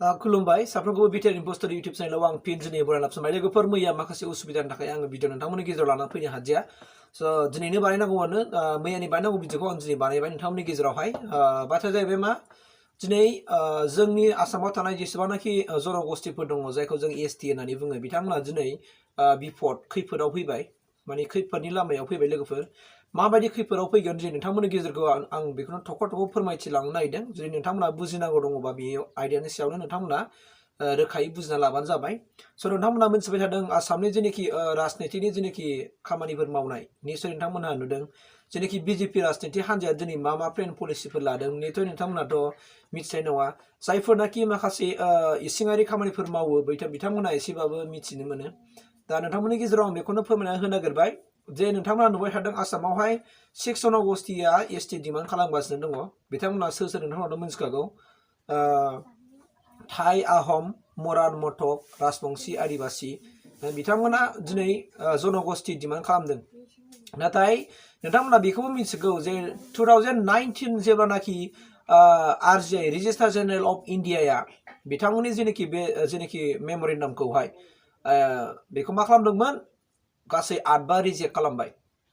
खुलुमबाय साफ्रोमखौबो btrinfostudio YouTube चैनेलाव आं फिन दिनै बरायना लाबोबाय लोगोफोर मैया माखासे उसुबिदानि थाखाय आङो भिडिअ नोंथांमोननि गेजेराव लानानै फैनो हादिया स' दिनैनो बानायनांगौआनो मैयानि बानायनांगौ भिडिअखौ आं दिनै बानायबाय नोंथांमोननि गेजेरावहाय बाथ्राया जाहैबाय मा दिनै जोंनि आसामाव थानाय जेसेबांनाखि जन'गोष्ठीफोर दङ जायखौ जों ST होननानै बुङो बिथांमोना दिनै बिपद खैफोदाव फैबाय माने खैफोदनि लामायाव फैबाय लोगोफोर माबायदि खैफोदाव फैगोन दिनै नोंथांमोननि गेजेरखौ आं बेखौनो थख' फोरमायथिलांनो नागिरदों जुदि नोंथांमोना बुजिनांगौ दङबा बे आयदानि सायावनो नोंथांमोना रोखायै बुजिना लाबानो जाबाय स' नोंथांमोना मोनथिबाय थादों आसामनि जेनेखि राजनितिनि जेनेखि खामानिफोर मावनाय निसय नोंथांमोनहा नुदों जेनेखि बिजेपि राजनिति हान्जाया दिनै मा प्लेन पलिसिफोर लादों निसय नोंथांमोनाथ' मिथिनाय नङा जायफोरनाखि माखासे इसिङारि खामानिफोर मावो बिथांमोना एसेबाबो मिथिनो मोनो दा नोंथांमोननि गेजेराव आं बेखौनो फोरमायना होनो नागिरबाय जे नोंथांमोना नुबाय थादों आसामावहाय 6 जन'गोष्ठीया ST डिमान्ड खालामगासिनो दङ बिथांमोना सोर नोंथांमोनाथ' मिथिखागौ थाई आहम मरान मटक राजबंशी आदिबासी बिथांमोना दिनै जन'गोष्ठी डिमान्ड खालामदों नाथाय नोंथांमोना बेखौबो मिथिगौ जे 2019 जेब्लानाखि RGI रेजिस्टार जेनेरेल अफ इन्डियाया बिथांमोननि जेनेखि बे जेनेखि मेम'रेन्डामखौहाय बेखौ मा खालामदोंमोन गासै 8 बार रिजेक्ट खालामबाय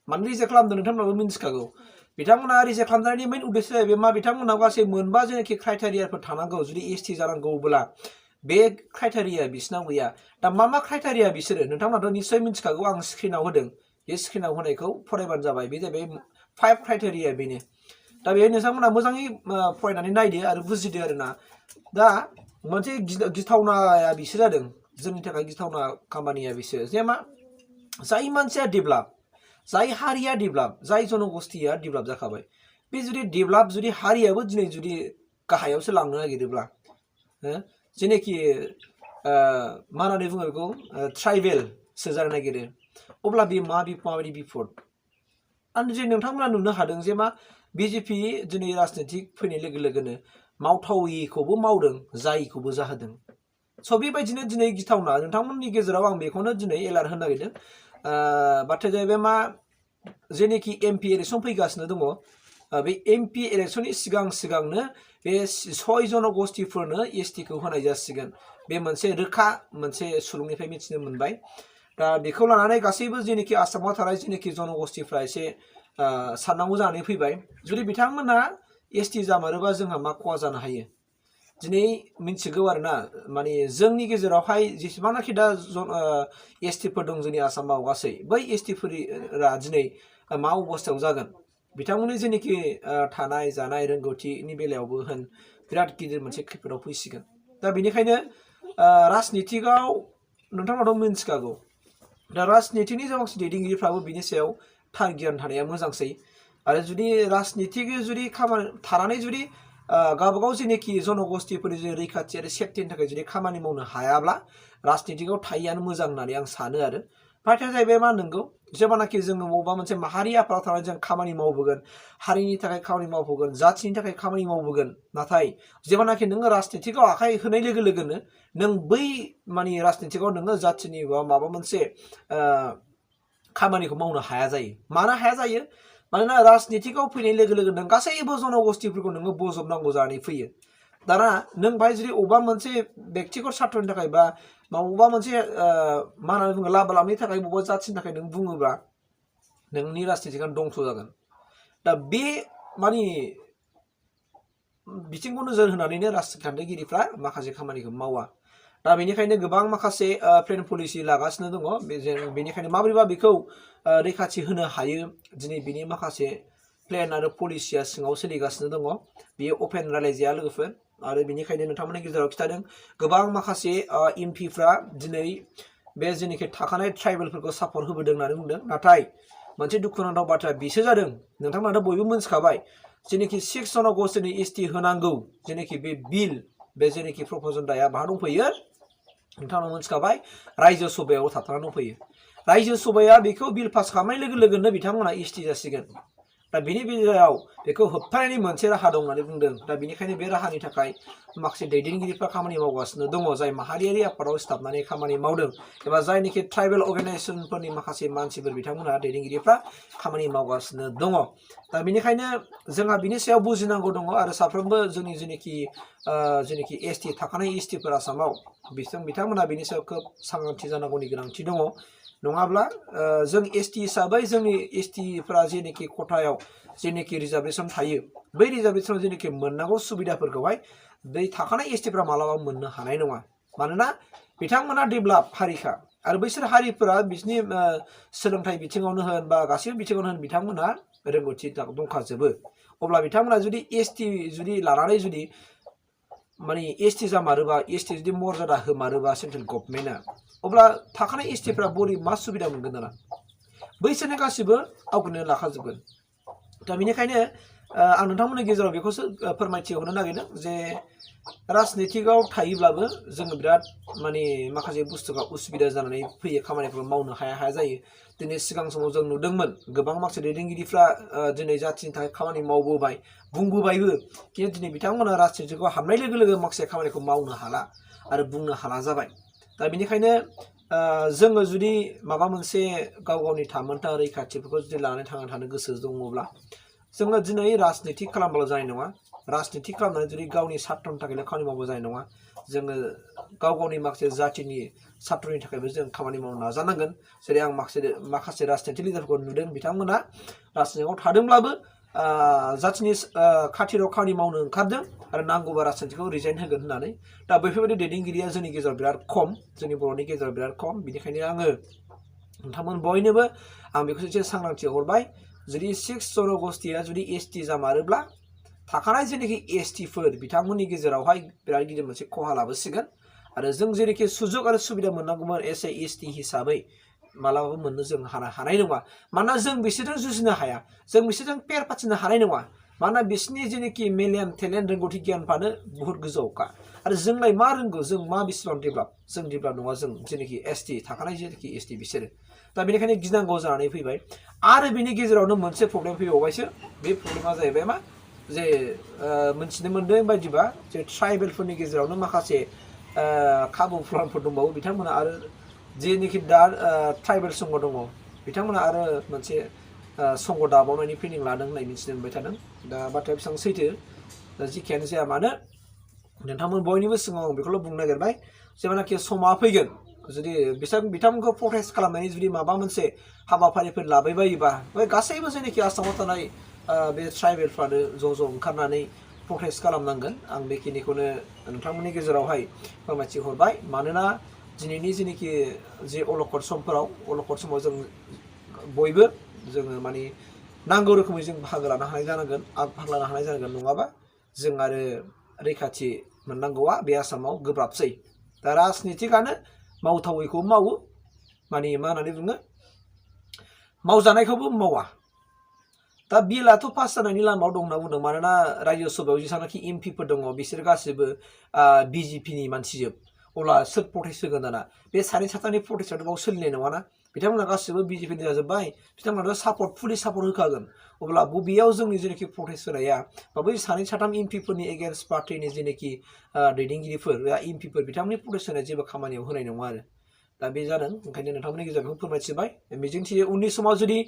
मानो रिजेक्ट खालामदों नोंथांमोनाबो मिथिखागौ बिथांमोना रिजेक्ट खालामनायनि मेन उद्देश्य जाहैबाय मा बिथांमोनाव गासै मोनबा जेनेखि क्राइटेरियाफोर थानांगौ जुदि ST जानांगौब्ला बे क्राइटेरिया बिसोरनाव गैया दा मा क्राइटेरिया बिसोरो नोंथांमोनाथ' निश्चय मिथिखागौ आं स्क्रिनाव होदों बे स्क्रिनाव होनायखौ फरायबानो जाबाय बे जाहैबाय 5 क्राइटेरिया बेनो दा बेहाय नोंथांमोना मोजाङै फरायनानै नायदो आरो बुजिदो आरोना दा मोनसे गिथावनाया बिसोर जादों जोंनि थाखाय गिथावना खामानिया बिसोर जे मा जाय मानसिया डेभेलप जाय हारिया डेभेलप जाय जन'गोष्ठीया डेभेलप जाखाबाय बे जुदि डेभेलप जुदि हारियाबो दिनै जुदि गाहायावसो लांनो नागिरोब्ला जेनेखि मा होननानै बुङो बेखौ ट्राइबेलसो जानो नागिरो अब्ला बे माबायदि बिपद आरो जे नोंथांमोना नुनो हादों जे मा बिजेपि दिनै राजनितिक फैनाय लोगो लोगोनो मावथावैखौबो मावदों जायैखौबो जाहोदों स' बेबायदिनो दिनै गिथावना नोंथांमोननि गेजेराव आं बेखौनो दिनै एलार्ट होनो नागिरदों बाथ्राया जाहैबाय मा जेनेखि MP इलेक्सन फैगासिनो दङ बे MP इलेक्सननि सिगांनो बे 6 जन'गोष्ठीफोरनो STखौ होनाय जासिगोन बे मोनसे रोखा मोनसे सुलुंनिफ्राय मिथिनो मोनबाय दा बेखौ लानानै गासैबो जेनेखि आसामाव थानाय जेनेखि जन'गोष्ठीफ्रा एसे साननांगौ जानानै फैबाय जुदि बिथांमोना ST जामारोबा जोंहा मा खहा जानो हायो दिनै मिथिगौ आरोना माने जोंनि गेजेरावहाय जेसेबांनाखि दा STफोर दं जोंनि आसामाव गासै बै STफोरा दिनै मा अबस्थायाव जागोन बिथांमोननि जेनेखि थानाय जानाय रोंगौथिनि बेलायावबो होन बिराद गिदिर मोनसे खैफोदाव फैसिगोन दा बेनिखायनो राजनितिकआव नोंथांमोनाथ' मिथिखागौ दा राजनितिकनि माखासे दैदेनगिरिफ्राबो बिनि सायाव थार गियान थानाया मोजांसै आरो जुदि राजनितिक जुदि खामानि थानानै जुदि गावबागाव जेनेखि जन'गोष्ठीफोरनि रैखाथि आरो सेफटिनि थाखाय जुदि खामानि मावनो हायाब्ला राजनितिकआव थायैआनो मोजां होननानै आं सानो आरो बाथ्राया जाहैबाय मा नंगौ जेब्लानाखि जोङो बबेबा मोनसे माहारि आफादाव थानानै जों खामानि मावबोगोन हारिनि थाखाय खामानि मावबोगोन जाथिनि थाखाय खामानि मावबोगोन नाथाय जेब्लानाखि नोङो राजनितिकआव आखाइ होनाय लोगो लोगोनो नों बै माने राजनितिकआव नोङो जाथिनि बा माबा मोनसे खामानिखौ मावनो हाया जायो मानो हाया जायो मानोना राजनितिकआव फैनाय लोगो लोगो नों गासैबो जन'गोष्ठीफोरखौ नोङो बजबनांगौ जानानै फैयो दाना नों बाहाय जुदि अबेबा मोनसे बेक्तिगत सार्थनि थाखाय बा बबेबा मोनसे मा होननानै बुङो लाबा लाबनि थाखाय बबेबा जाथिनि थाखाय नों बुङोब्ला नोंनि राजनितिकआ दंस' जागोन दा बे माने बिथिंखौ नोजोर होनानैनो राजखान्थिगिरिफ्रा माखासे खामानिखौ मावा दा बेनिखायनो गोबां माखासे प्लेन पलिसि लागासिनो दङ बेनिखायनो माबोरैबा बेखौ रैखाथि होनो हायो दिनै बिनि माखासे प्लेन आरो पलिसिया सिङाव सोलिगासिनो दङ बेयो अपेन रायलायजाया लोगोफोर आरो बेनिखायनो नोंथांमोननि गेजेराव खिथादों गोबां माखासे MPफ्रा दिनै बे जेनेखि थाखानाय ट्राइबेलफोरखौ सापर्ट होबोदों होननानै बुंदों नाथाय मोनसे दुखुनांथाव बाथ्रा बिसो जादों नोंथांमोनाथ' बयबो मोनथिखाबाय जेनेखि 6 जन'गोष्ठीनि ST होनांगौ जेनेखि बे बिल बे जेनेखि प्रप'जनदाया बाहा दंफैयो नोंथांमोना मोनथिखाबाय रायजो सभायाव थाबथानानै दंफैयो रायजो सभाया बेखौ बिल पास खालामनाय लोगो लोगोनो बिथांमोना ST जासिगोन दा बिनि बेलायाव बेखौ होबथानायनि मोनसे राहा दं होननानै बुंदों दा बिनिखायनो बे राहानि थाखाय माखासे दैदेनगिरिफ्रा खामानि मावगासिनो दङ जाय माहारियारि आफादाव सिथाबनानै खामानि मावदों एबा जायनिखि ट्राइबेल अर्गानाइजेसनफोरनि माखासे मानसिफोर बिथांमोनहा दैदेनगिरिफ्रा खामानि मावगासिनो दङ दा बिनिखायनो जोंहा बिनि सायाव बुजिनांगौ दङ आरो साफ्रोमबो जोंनि जेनेखि एसटि थाखानाय एसटिफोर आसामाव बिथांमोनहा बिनि सायाव खोब सांग्रांथि जानांगौनि गोनांथि दङ नङाब्ला जों एसटि हिसाबै जोंनि एसटिफोरा जेनेखि खथायाव जेनेखि रिजार्भेसन थायो बै रिजार्भेसनाव जेनेखि मोननांगौ सुबिदाफोरखौहाय बै थाखानाय एसटिफ्रा मालाबा मोननो हानाय नङा मानोना बिथांमोना डेभेलप हारिखा आरो बैसोर हारिफोरा बिसोरनि सोलोंथाइ बिथिङावनो होन बा गासैबो बिथिङावनो होन बिथांमोनहा रोंगौथि दंखाजोबो अब्ला बिथांमोना जुदि एसटि जुदि लानानै जुदि माने एसटि जामारोबा एसटि जुदि मर्यादा होमारोबा सेन्ट्रेल गभर्नमेन्टआ अब्ला थाखानाय एसटिफ्रा बोरै मा सुबिदा मोनगोन दाना बैसोरनो गासिबो आवग्रिनो लाखाजोबगोन दा बेनिखायनो आं नोंथांमोननि गेजेराव बेखौसो फोरमायथि होनो नागिरदों जे राजनितिकआव थायोब्लाबो जोङो बिराद माने माखासे बुस्थु가 उसुबिदा जानानै फैयो खामानिफोरखौ मावनो हाया जायो दिनै सिगां समाव जों नुदोंमोन गोबां माखासे दैदेनगिरिफ्रा दिनै जाथिनि थाखाय खामानि मावबोबाय बुंबोबायबो खिन्थु दिनै बिथांमोना राजनितिकआव हाबनाय लोगो लोगो माखासे खामानिखौ मावनो हाला आरो बुंनो हाला जाबाय दा बेनिखायनो जोङो जुदि माबा मोनसे गावनि थामोनथा रैखाथिफोरखौ जुदि लानानै थांना थानो गोसो दङब्ला जोङो दिनै राजनिति खालामब्ला जानाय नङा राजनिति खालामनानै जुदि गावनि सात्रनि थाखायल' खामानि मावबा जानाय नङा जोङो गावनि माखासे जातिनि सात्रनि थाखायबो जों खामानि मावनो नाजानांगोन जेरै आं माखासे राजनिति लिडारफोरखौ नुदों बिथांमोना राजनितिकआव थादोंब्लाबो जातिनि खाथिराव खामानि मावनो ओंखारदों आरो नांगौबा राजनितिकखौ रिजाइन होगोन होननानै दा बैफोरबायदि दैदेनगिरिया जोंनि गेजेराव बिराद खम जोंनि बर'नि गेजेराव बिराद खम बिनिखायनो आङो नोंथांमोन बयनोबो आं बेखौ एसे सांग्रांथि हरबाय जुदि 6 जनगोष्ठीया जुदि एसटि जामारोब्ला थाखानाय जेनेखि एसटिफोर बिथांमोननि गेजेरावहाय बिराद गिदिर मोनसे खहा लाबोसिगोन आरो जों जेनेखि सुजुग आरो सुबिदा मोननांगौमोन एस ए एसटि हिसाबै मालाबाबो मोननो जों हानाय नङा मानोना जों बिसोरजों जुजिनो हाया जों बिसोरजों पेर फाथिनो हानाय नङा मानोना बिसोरनि जेनेखि मेलेम टेलेन्ट रोंगौथि गियानफ्रानो बुहुत गोजौखा आरो जोंलाय मा रोंगौ जों मा बेसेबां डेभेलप जों डेभेलप नङा जों जेनेखि एसटि थाखानाय जेनेखि एसटि बिसोरो दा बेनिखायनो गिनांगौ जानानै फैबाय आरो बिनि गेजेरावनो मोनसे प्रब्लेम फैबावबायसो बे प्रब्लेमा जाहैबाय मा जे मोनथिनो मोनदों बायदिबा जे ट्राइबेलफोरनि गेजेरावनो माखासे खाबु फर्मफोर दंबावो बिथांमोना आरो जेनेखि दा ट्राइबेल संघ दङ बिथांमोना आरो मोनसे संघ दाबावनायनि प्लेनिं लादों होननाय मिथिनो मोनबाय थादों दा बाथ्राया बेसेबां सैथो दा जिखियानो जाया मानो नोंथांमोन बयनिबो सिगाङाव आं बेखौल' बुंनो नागिरबाय जेब्लानाखि समा फैगोन जुदि बिथांमोनखौ प्रटेस्ट खालामनायनि जुदि माबा मोनसे हाबाफारिफोर लाबायबायोबा बे गासैबो जेनेखि आसामाव थानाय बे ट्राइबेलफ्रानो ज' प्रटेस्ट खालामनांगोन आं बेखिनिखौनो नोंथांमोननि गेजेरावहाय फोरमायथि हरबाय मानोना दिनैनि जेनेखि जे अलखद समाव जों बयबो जोङो माने नांगौ रोखोमै जों बाहागो लानो हानाय जानांगोन बाहागो लानो हानाय जानांगोन नङाबा जों आरो रैखाथि मोननांगौआ बे आसामाव गोब्राबसै दा राजनितिकआनो मावथावैखौ मावो माने मा होननानै बुङो मावजानायखौबो मावा दा बिलआथ' पास जानायनि लामायाव दं होनना बुंदों मानोना रायजो सभायाव जेसेबांनाखि एमपिफोर दङ बिसोर गासिबो बिजेपिनि मानसिजोब अब्ला सोर प्रटेस्ट होगोन दाना बे सानै साथामनि प्रटेस्टआथ' बाव सोलिनाय नङाना बिथांमोना गासिबो बिजेपिनि जाजोब्बाय बिथांमोनाथ' फुलि सापर्ट होखागोन अब्ला बबेयाव जोंनि जेनेखि प्रटेस्ट होनाया बा बै सानै साथाम एमपिफोरनि एगेन्स्ट पार्टिनि जेनेखि दैदेनगिरिफोर एमपिफोर बिथांमोननि प्रटेस्ट होनाय जेबो खामानियाव होनाय नङा आरो दा बे जादों ओंखायनो नोंथांमोननि गेजेराव फोरमायथिबाय मिजिंथियो उननि समाव जुदि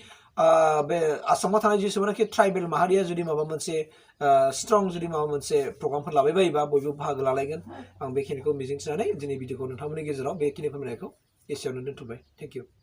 बे आसामाव थानाय जेसेबांनाखि ट्राइबेल माहारिया जुदि माबा मोनसे स्ट्रं जुदि माबा मोनसे प्रग्रामफोर लाबायबायोबा बयबो बाहागो लालायगोन आं बेखिनिखौ मिजिंथिनानै दिनै भिडिअखौ नोंथांमोननि गेजेराव बेखिनि फोरमायनायखौ एसेयावनो दोनथ'बाय थेंक इउ